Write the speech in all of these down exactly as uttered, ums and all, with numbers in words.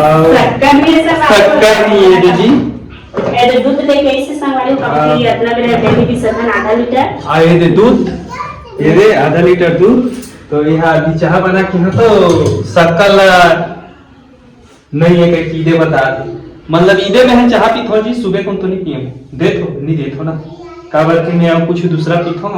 शक्कर नहीं है सर, शक्कर नहीं है जी। ए दे दूध लेके ऐसे संगवारी हो, हाँ। काफी इतना मेरा डेली भी सखन आधा लीटर। आ, ये दे दूध, ये दे आधा लीटर दूध। तो यहाँ अभी चाह बना के, हाँ, तो शक्कर ला नहीं है कहीं कीदे बता दे। मतलब ईदे में हम चाह पीथो जी, सुबह को तो नहीं पिए, देथो नहीं देथो ना, काबर कि मैं अब कुछ दूसरा पीथो,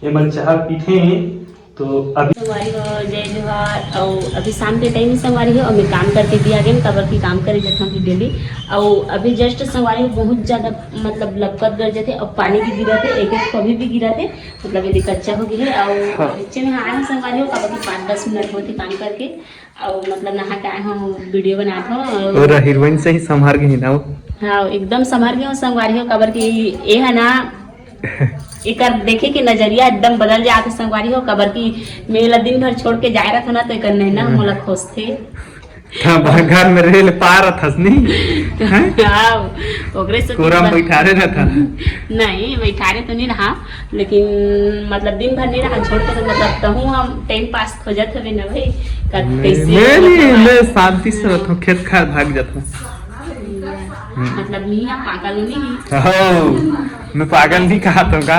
ये मन चाह पीथे। तो अभी संगवारी हो, जय जोहार। और अभी शाम के टाइम संगवारी हो, और मैं काम करके भी आ गए, काबर की काम करे जाता हूँ डेली। और अभी जस्ट संगवारी हो, बहुत ज्यादा मतलब लपकत गरजत हे, और पानी भी गिरत हे, एक एक कभी भी गिरत हे, मतलब ये कच्चा हो गया है। और हाँ। नीचे में आए हैं संगवारी हो, काबर की पाँच दस मिनट होते काम करके, और मतलब नहा के आए हो, वीडियो बनात हो। और हीरोइन से ही संभार गई ना वो। हाँ, एकदम संभार गई हो संगवारी हो, काबर की ये है ना, एकर देखे के नजरिया एकदम बदल जात हे संगवारी हो, काबर की मैं एला दिन भर छोड़ के जाए रहत हो ना, तो एकर नैना हम्म। मोला खोजथे। हाँ, घर में रेल पार थस नहीं। हैं? हाँ, ओकरे से कोरा में मतलब बैठारे रहत हा। नहीं, बैठारे तो नहीं रहा, लेकिन मतलब दिन भर नहीं रहा, छोड़ के तो मतलब तहूँ हम टाइम पास खोजत हवे ना भाई, का नहीं, कैसे मैं नहीं, मतलब मैं शांति से रहता हूँ, खेत खार भाग जाता हूँ। मतलब नहीं, हम पागल नहीं। हो, मैं पागल नहीं कहा तो का।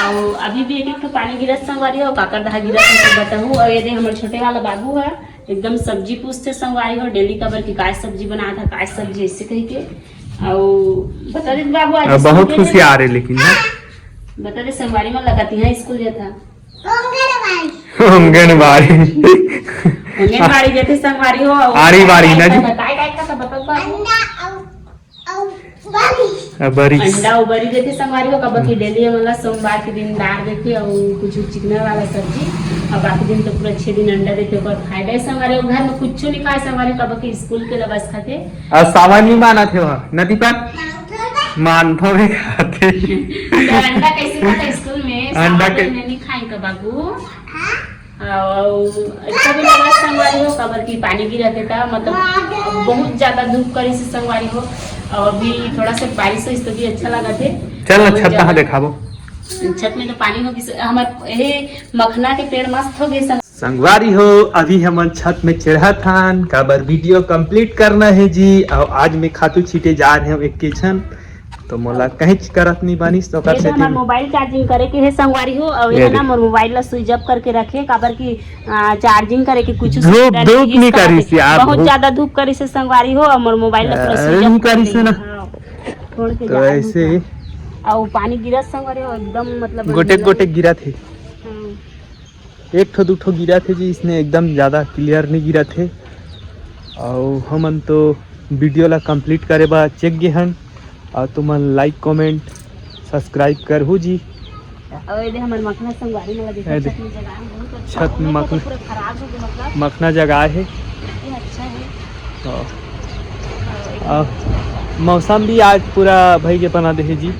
और अभी भी एक एक ठो पानी गिरत संगवारी हो, काकर दहा गिरत है तो बताहू। और ये दे हमर छोटे वाला बाबू है, एकदम सब्जी पूछते संगवारी हो डेली, काबर की काय सब्जी बना था, काय सब्जी, ऐसे कह के। और बता दे बाबू, आज आ, स्कूल बहुत गए थे? होशियार है लेकिन, हाँ? बता दे संगवारी में लगाती है स्कूल जाता। आंगनबाड़ी। आंगनबाड़ी जाते संगवारी हो, और आरी बारी ना जी। काय, काय, काय, काय, बता, बता। अंडा और आ, बरी। अंडा उबरी देथे संगवारी हो, काबर की डेली हमन ला सोमवार के दिन दाल देथे अउ कुछ चिकना वाला सब्जी, अउ बाकी दिन तो पूरा छह दिन अंडा देथे। ओकर फायदा है संगवारी हो, घर में कुछ नहीं खाए संगवारी हो, काबर की स्कूल के लबस खाथे। आ, सावन नहीं मानत हे वह, नदी पर मानथो भी खाथे। तो अंडा कैसे खाता स्कूल में? अंडा सावन के में नहीं खाए का बाबू। अउ अच्छा भी लगा संगवारी हो, काबर की पानी गिरत हे त, मतलब बहुत ज्यादा धूप करिस हे संगवारी हो। अउ अभी थोड़ा सा बारिश होइस तो भी अच्छा लगत हे। चल ना, बहुत छत कहाँ ज्यादा देखाबो। छत में तो पानी हो गिस, हमर ये मखना के पेड़ मस्त हो गए संग- संगवारी हो, अभी हमन छत में चढ़त हन, काबर वीडियो कंप्लीट करना है जी। अउ आज मैं खातू छीटे जा रहे हूँ एक के छन। तो मोला कहीं करत नहीं बानिस, तो ये कर तो हमार मोबाइल चार्जिंग करे के है संगवारी हो, और ये ये ना मोर मोबाइल ला स्विच ऑफ करके रखे, काबर की आ, चार्जिंग करे के कुछ धूप, सुविधा धूप नहीं नहीं करिस यार, बहुत ज्यादा धूप करिस हे संगवारी हो, और मोर मोबाइल ला पूरा स्विच ऑफ नहीं करिस ना। हाँ, छोड़ के तो जा रही ऐसे हूँ। और पानी गिरत संगवारी हो एकदम, मतलब गोटे गोटे गिरत हे। हाँ। एक ठो दू ठो गिरत हे जी, इसने एकदम ज्यादा क्लियर नहीं गिरत हे। और हमन तो वीडियो ला कंप्लीट करे बर चेक गे हन। और तुमन लाइक, कमेंट, सब्सक्राइब करहू जी। और ये दे हमर मखना संगवारी मन ला देखो, ये दे। छत में जगह है, बहुत अच्छा। छत में मखना, पूरा खराब हो गया, मतलब मखना जगह है। ये अच्छा है। हाँ। और मौसम भी आज पूरा भाई के बना दे है जी,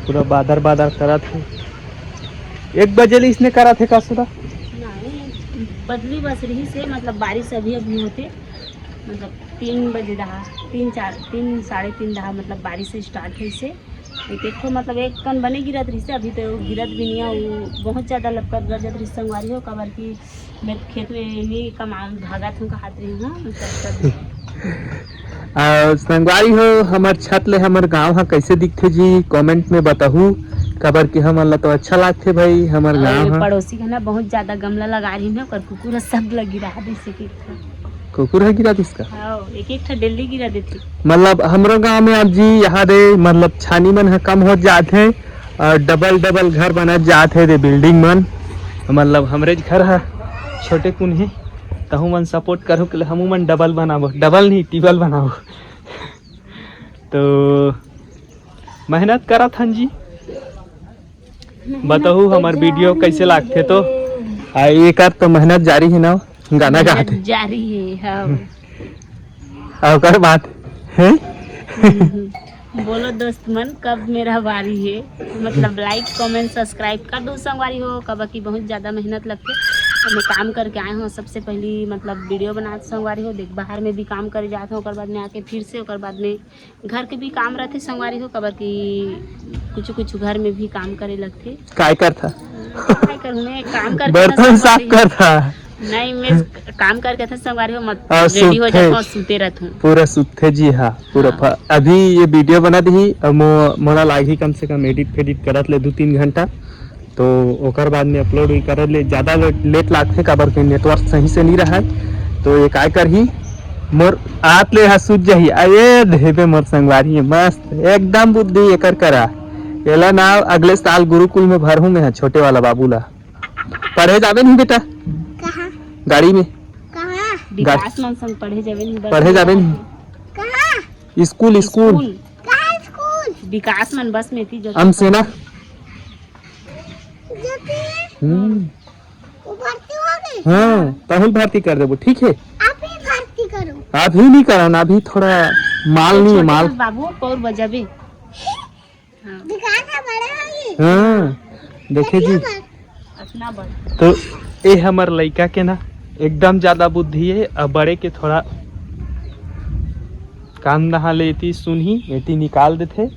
पूरा बादर बादर करत है। एक बजे ले इसने करत हे का सुधा? नहीं, बदली बस रही से, मतलब बारिश अभी अभी होते, मतलब तीन बजे दहा, तीन चार, तीन साढ़े तीन दहा, मतलब बारिश स्टार्ट है इसे। ये देखो, मतलब एक कन बने गिरत रही से, अभी तो गिरत भी नहीं है। वो बहुत ज्यादा लपकत गरजत रही संगवारी हो, काबर की मैं खेत में नहीं कमाल भागत हूँ, कहात रही हूँ, मतलब आ, संगवारी हो, हमर छत ले हमर गांव हा कैसे दिखथे जी, कमेंट में बताहू, काबर कि हमन ला तो अच्छा लागथे भाई हमर और गांव ये हा। पड़ोसी के ना बहुत ज्यादा गमला लगा रही है, ओकर कुकुर सब लगी रहा, जैसे कि कुकुर है गिरा दिस का? हाँ, एक एक ठा डेली गिरा देती। मतलब हमरो गांव में अब जी यहाँ दे मतलब छानी मन हा कम हो जात है और डबल डबल घर बनत जात है दे बिल्डिंग मन, मतलब हमरे घर हा छोटे कुन है। तहु मन सपोर्ट करहु के हमू मन डबल बनाबो, डबल नहीं टिबल बनाबो। तो मेहनत करत हन जी, बताहू हमर वीडियो कैसे लागथे तो। आ, एकर तो मेहनत जारी है ना, गाना गाथे। जारी है, हाँ। और ओकर बात है। बोलो दोस्त मन, कब मेरा बारी है? मतलब लाइक, कमेंट, सब्सक्राइब कर दो संगवारी हो, काबर कि बहुत ज्यादा मेहनत लगथे। अब मैं काम करके आए हूँ, सबसे पहली मतलब वीडियो बनात संगवारी हो, देख बाहर में भी काम करे जात हूँ, ओकर बाद में आके फिर से, ओकर बाद में घर के भी काम रहथे संगवारी हो, काबर कि कुछ कुछ घर में भी काम करे लगथे। काय करथा? काय करूँ मैं, काम करके बर्तन साफ करथा। नहीं, मैं काम करके था संगवारी हो, मत आ, रेडी हो जाता हूँ, सूते रहता हूँ। पूरा सुतथे जी, हाँ, पूरा हाँ। फ-, अभी ये वीडियो बना दी, अब मो-, मोला लागही कम से कम एडिट फेडिट करत ले दू तीन घंटा, तो ओकर बाद में अपलोड भी करे ले ज़्यादा लेट, लेट लागथे, काबर के नेटवर्क सही से नहीं रहा है। तो ये काय करही, मोर आत ले हा सूत जाही। आ, ये देबे मोर संगवारी है, मस्त एकदम बुद्धि एकर करा। एला ना अगले साल गुरुकुल में भरहूँ मैं, छोटे वाला बाबू ला। पढ़े जाबे नहीं बेटा? कहाँ? गाड़ी में। कहाँ? विकास मन संग पढ़े जाबे नहीं, बस पढ़े में जाबे नहीं। कहाँ? School, school. स्कूल। कहाँ स्कूल? विकास मन बस में थी जो हम सेना। जाती है? हम्म। वो भर्ती हो गई? हाँ, तहुल भर्ती कर देबो, ठीक है? आप ही भर्ती करो। अभी नहीं करा ना, अभी थोड़ा माल नहीं है, छोटे माल। बाबू, पौर बजाबे। हाँ। दुकान है बड़े होगी। हाँ, देखे जी। कितना बड़? इतना बड़। तो ए हमर लइका के ना एकदम ज्यादा बुद्धि है, अब बड़े के थोड़ा कान दहा ले एती सुनही, एती निकाल देथे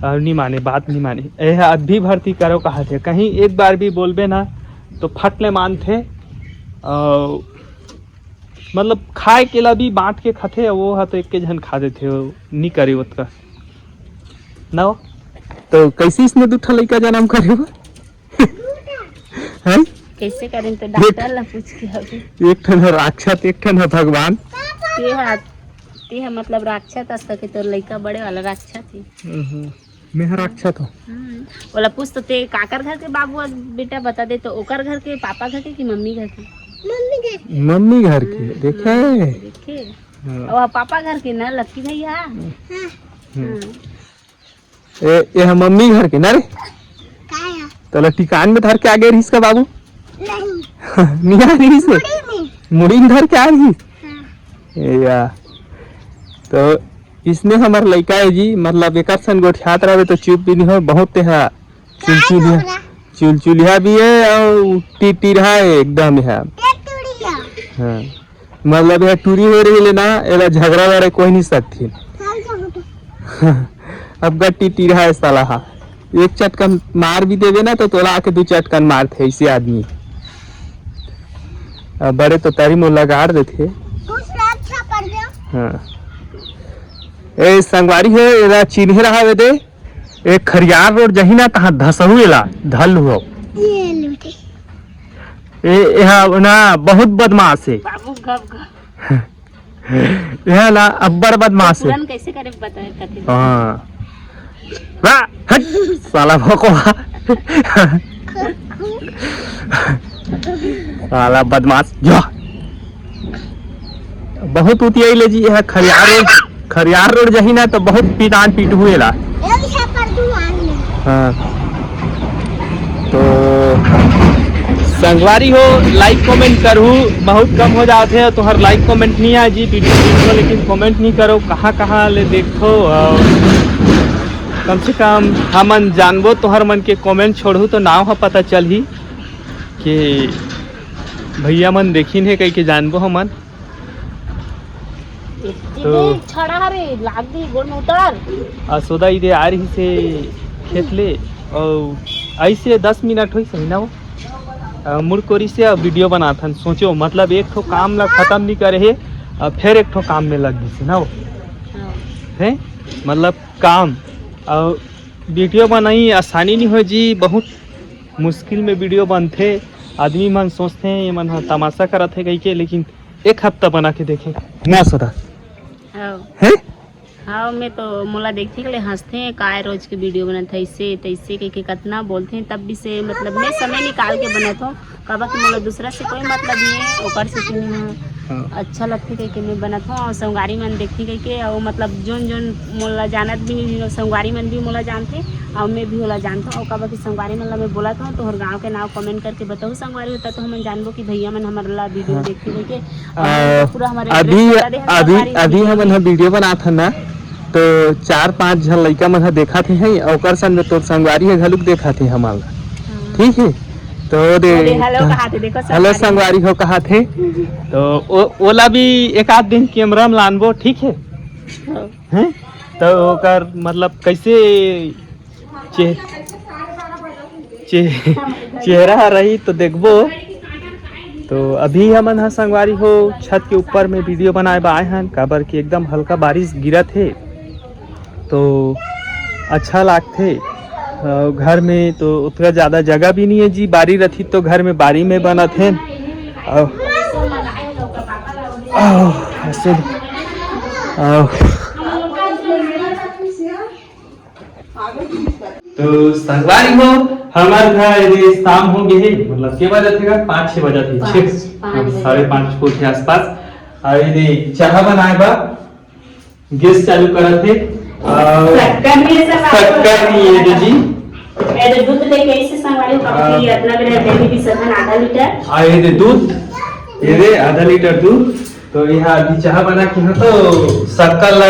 और नहीं माने, बात नहीं माने। ए ह अभी भर्ती करो कहा थे, कहीं एक बार भी बोलबे ना तो फट ले मानथे। और मतलब खाए के ला भी बांट के खाथे, वो ह तो एक के झन खा देथे, वो नहीं करे ओतका ना हो। तो कैसे इसने दू ठा लइका जन्म करे हो? हैं? कैसे करें तो डॉक्टर ला पूछ के अभी। एक ठन ह राक्षस, एक ठन ह भगवान। ते ह, ते ह मतलब राक्षस अस के तोर लइका बड़े वाला राक्षस हे। ओहो, मैं ह राक्षस हूँ। हम्म, ओला पूछ तो ते काकर घर के बाबू अस बेटा बता दे तो ओकर घर के, पापा घर के कि मम्मी घर के? मम्मी घर के। मम्मी घर के, हम्म, देखे? देखे? हाँ। और पापा घर के ना लक्की भैया। हाँ। हम्म। हाँ। ए, ए ह मम्मी घर के ना रे? का या? तोला टिकान में धर के आ गे रहिस का बाबू? नहीं। नहीं आ रहिस हे? मुड़ी में। मुड़ी में धर के आ रहिस? हाँ। ए या। तो इसने हमर लइका है जी, मतलब एकर सन गोठियात रहबे तो चुप भी नहीं हो, बहुत तेहा चुलचुलिया, चुलचुलिया भी है और टिटिरहा है एकदम है। हाँ। मतलब यह टूरी हो रही ले ना, एला झगड़ा लड़े कोई नहीं सकती। अब गट्टी टीढ़ा है साला हा, एक चटकन मार भी देवे ना तो तोला आके दू चटकन मारथे ऐसे आदमी। अब बड़े तो तारी मोला गाड़ देथे। दूसरा अच्छा पड़ गया। हाँ। ए संगवारी हो, एला चिन्हे रहा दे। एक खरियार रोड जही ना, तहाँ धसहू एला, धल हो। ये लूटे। ए, एहा ना बहुत बदमाश हे। बाबू गप गप। एहा ना अब्बड़ बदमाश हे। पूरन कैसे करे बताए कथी? हाँ। वाह, हट, साला भोकवा। साला बदमाश, जो। बहुत उतियाई ले जी, एहा खरियार रोड, खरियार रोड जही ना तो बहुत पिटान पीट हुए ला। हाँ। तो संगवारी हो, लाइक कमेंट करहू, बहुत कम हो जात हे, तुहर लाइक कमेंट नहीं आए जी वीडियो देख लो, लेकिन कमेंट नहीं करो, कहाँ कहाँ ले देखो, और कम से कम हमन जानबो, तुहर मन के कमेंट छोड़हू तो नाव ह पता चलही कि भैया मन देखिन हे कह के जानबो हमन। तो छड़ा रे, लाग दी, गोड़ में उतार। असोदा इदे आ रही से खेत ले, और ऐसे दस मिनट होई सही ना हो, आ, मुड़ कोरी से अब वीडियो बनाथन। सोचो, मतलब एक ठो काम ला खत्म नहीं करे हे, अब फिर एक ठो काम में लग गई से ना हो। हाँ। हैं? मतलब काम, और वीडियो बनाई आसानी नहीं हो जी, बहुत मुश्किल में वीडियो बनथे। आदमी मन सोचथे, ये मन ह तमाशा करत हे कहिके, लेकिन एक हफ्ता बना के देखे ना सदा। हाँ। हैं? हाँ, मैं तो मोला देखथे के ले हंसथे, काय रोज के वीडियो बनत हे, ऐसे तैसे कह के कतना बोलथे, तब भी से मतलब मैं समय निकाल के बनत हूँ। काबर कि मोला दूसरा से कोई मतलब नहीं है, ओकर से कि मैं हाँ। अच्छा लगथे कह के मैं बनत हूँ। और संगवारी मन देखथे कह के, और मतलब जोन जोन मोला जानत भी नहीं, संगवारी मन भी मोला जानथे और मैं भी ओला जानत हूँ। और काबर कि संगवारी मन ला मैं बोलत हूँ, तोहर गाँव के नाम कमेंट करके बताहू संगवारी हो, त तो हमन जानबो कि भैया मन हमर ला वीडियो हाँ। देखथे कह के। आ, अभी, अभी हमन ह वीडियो बनात हन ना, तो चार पांच झन लइका मन ह देखत हे, ओकर संग में तोर संगवारी ह घलुक देखत हे हमन ला। हाँ। ठीक हे, तो दे, अरे, हेलो कहाथे, देखो हेलो संगवारी। संगवारी हो कहाथे, तो ओ, ओला भी एक आध दिन कैमरा में लानबो, ठीक हे? हाँ। हैं? तो ओकर मतलब कैसे चे-, चे-, चेहरा ह रही तो देखबो। तो अभी हमन ह संगवारी हो छत के ऊपर में वीडियो बनाए बर आए हन, काबर कि एकदम हल्का बारिश गिरत हे तो अच्छा लागथे। अउ घर में तो उतना ज़्यादा जगह भी नहीं है जी, बारी रही तो घर में बारी में बनत हे। अउ, अउ, ऐसे, अउ, तो संगवारी हो, हमर घर ये शाम हो गए हे, मतलब के बजत हे, पाँच छः बजत हे, छः, पाँच, पाँच हाँ, बजे। साढ़े पाँच को के आसपास। और ये चाह बनाए बा, गैस चालू करत हे। और शक्कर नहीं है सर, शक्कर नहीं है जी। ये दूध लेके इसे संगवारी हो, हाँ। काफी इतना मेरा डेली भी सफन आधा लीटर। और ये दे दूध, ये दे आधा लीटर दूध। तो यहाँ अभी चाह बना के ना तो शक्कर ला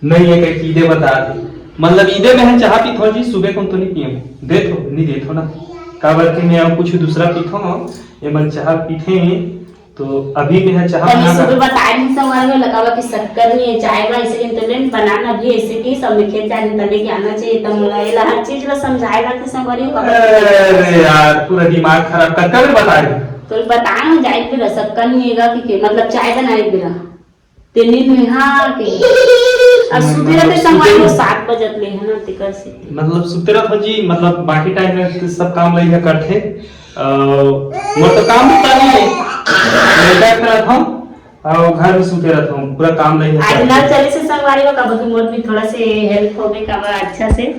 नहीं है कहीं ईदे बता दे। मतलब ईदे में हम चाह पीथो जी, सुबह को तो नहीं पियम। देथो, नहीं देथो ना। काबर कि मैं अब कुछ दूसरा पीथो ना, ये मन चाह पीथे। तो अभी मैं चाह तब बना सुबह बताए नहीं संगवारी हो लगावा कि शक्कर नहीं है चाय में, इसे दिन तो लेन बनाना भी ऐसे कि सब में खेत जाने तले के आना चाहिए, तब मला ये हर चीज ला समझाए ला कि संगवारी हो। अरे यार, पूरा दिमाग खराब कर कर बताए। तो बताए हम जाए भी शक्कर नहीं है कि, कि मतलब चाय बनाए भी रहा। ते नींद में हाँ के। अब सुते रहते संगवारी हो सात बजत ले है ना, तेकर से। मतलब सुते रहत हो जी, मतलब बाकी टाइम में तो सब काम लइहा करथे। अ, मोर तो काम होता नहीं है। मैं बैठ रहत हूँ और घर में सुते रहत हूँ, पूरा काम लइहा आज करथे। नल चले से संगवारी हो, काबर कि मोर भी थोड़ा से हेल्प हो गई, काबर अच्छा से।